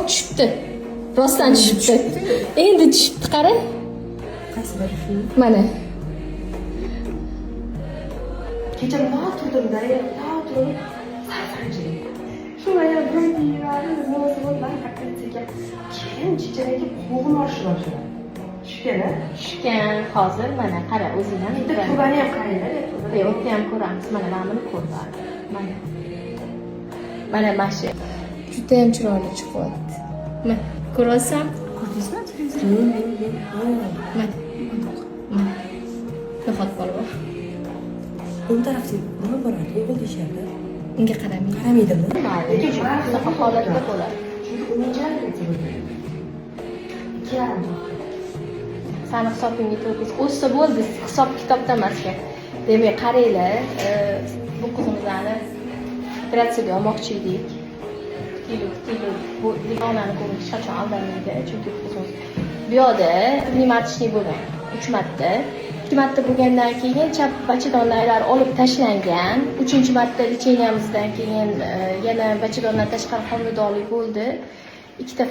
Tushibdi. Rostdan tushibdi. Endi tushibdi, qara. Qaysi biri shu? Mana. Kecha bundoq turdimda, bundoq turib, sal sanchidim. Shu ayol bilan nimasi bo'ldi, operatsiyaga. Keyin chicharaki qo'g'im orishni boshladi. Tushgan, a? Tushgan. Hozir mana qara, o'zing ham. Bitta trubani ham qaranglar, trubani. Yo'q, ham ko'ramiz. Mana buni ko'r baribir. Mana. Mana shu. Juda ham chiroyli chiqyapti. Mana, ko'ryapsan? Ko'rdingizmi televizor? Mana. Mana. Yo'qot polvon. O'ng tarafda nima borardi? O'g'il deyishardi. Unga qaramaydi. Qaramaydimi? Lekin baribir Shunaqa holatda bo'ladi. Chunki 10 operatsiya bo'lgan. 2,5 soat. Sani hisobingga 400 o'ssa bo'ldi, hisob kitobda emas ekan. Demak, qaranglar, bu qizimizni operatsiyaga olmoqchi edik. Kilo, kilo, bu onani ko'ngli hech qachon aldanmaydi, chunki bu qizimiz bu yoqda внематочный bo'lgan 3 marta. 2 marta bo'lgandan keyin chap bachadonlar olib tashlangan. Uchinchi marta лечения mizdan keyin yana bachadondan tashqari homiladorlik bo'ldi. Ikkita.